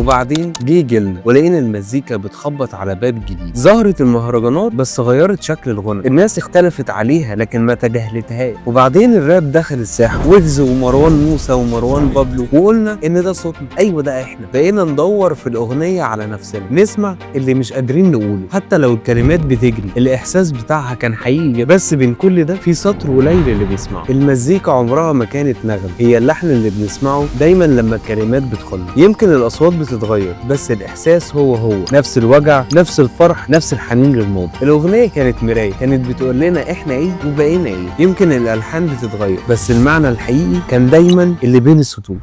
وبعدين جه جيلنا ولقينا المزيكا بتخبط على باب جديد. ظهرت المهرجانات بس غيرت شكل الغنى، الناس اختلفت عليها لكن ما تجاهلتهاش. وبعدين الراب دخل الساحة، ويجز ومروان موسى ومروان بابلو، وقلنا ان ده صوتنا، ايوه ده احنا. بقينا ندور في الاغنية على نفسنا، نسمع اللي مش قادرين نقوله، حتى لو الكلمات بتجري الاحساس بتاعها كان حقيقي. بس بين كل ده في سطر قليل اللي بيسمعه. المزيكا عمرها ما كانت نغمة، هي اللحن اللي بنسمعه دايما لما الكلمات بتخن. يمكن الاصوات بتتغير بس الاحساس هو هو، نفس الوجع، نفس الفرح، نفس الحنين للماضي. الاغنية كانت مراية، كانت بتقول لنا احنا ايه وبقينا ايه. يمكن الالحان بتتغير بس المعنى الحقيقي كان دايما اللي بين السطور.